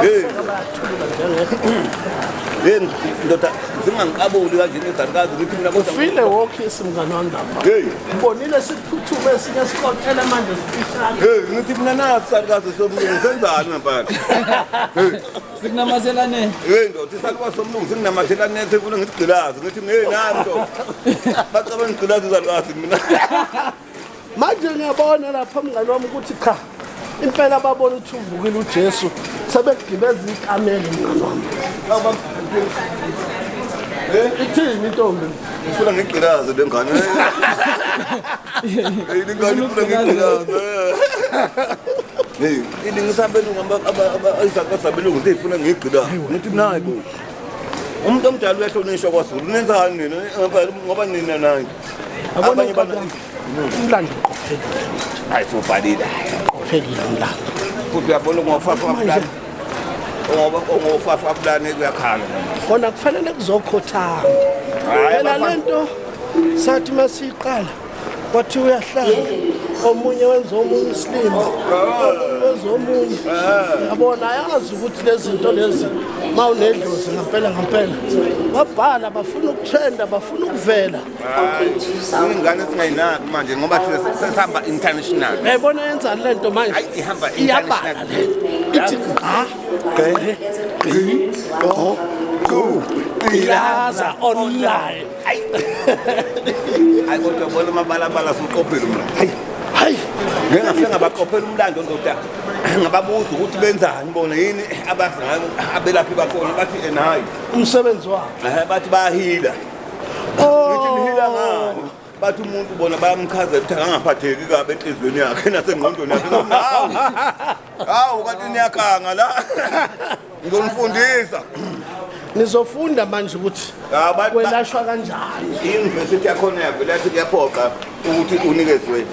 Hey. Hey ndoda, zingangiqabuli kanje nezalukazi, ngithi mina kodwa Ufile wokhisi, mngani wami, lapha. Hey. Ubonile, siphuthume esinye sikotela manje sifishane. Hey, ngithi mina nasi salukazi somlungu senzani ngempela? Sikunamathelane. Hey ndoda, isalukazi somlungu singinamathelane, sefuna ngisigqilaze. Ngithi hey, nami ndoda. Bacabanga ngigqilaze izalukazi mina. Manje ngiyabona lapha, mngani wami, ukuthi cha, impela babona ukuthi uvukile uJesu, sebegibeza ikamelo, mngani wami. Ithini intombi? Ngifuna ngigqilaze le ngane. Hey, lengane ifuna ngigqilaze. Hey, ilingisa abelungu, izalukazi zabelungu zifuna ngigqilaze. Ngithi mina hayi bo. Umuntu omdala uyahlonishwa kwaZulu. Nenzani nina? Ngoba nina nani? Yabona, Abanye inkabi yami, umlando uqophekile. Hayi, subhalile. Uqophekile umlando. Futhi uyabona ungofafa Manje- Ngoba ungofafa fulani kuyakhala. Kona kufanele kuzokhothama. Hayi, Phela abafana- lento sathi masiyiqala kwathi uyahlala, omunye wenza omunye isilima, omunye wenza omunye. Yabona, ayazi ukuthi lezi zinto lezi, ma unedlozi ngampela ngampela, babhala bafuna ukutrenda, bafuna ukuvela. Ingane singayinaki manje ngoba thina sesihamba international. Uyayibona yenzani le nto manje? Hayi, ihamba Iyabala international. le nto, ithi gqa Gqi, gqi, go, go, Ilaza online. Hayi kodwa bona amabalabala suqophile umlando. Hayi, hayi. Ngeke ngafike ngabaqophela umlando ndoda. Ngababuza ukuthi benzani bona, yini abazi ngayo abelaphi bakhona, bathi ena hayi. Umsebenzi wabo. Bathi bayahila. Ngithi nihila ngani? Bathi umuntu bona bayamchazela ukuthi akangaphatheki kabi enhliziyweni yakhe nasengqondweni yakhe. Hawu. Hawu, kanti niyaganga la. Ngizonifundisa. Nizofunda manje ukuthi Ah, kwelashwa kanjani. I-university yakhona yavele yathi kuyaphoqa ukuthi unikezwe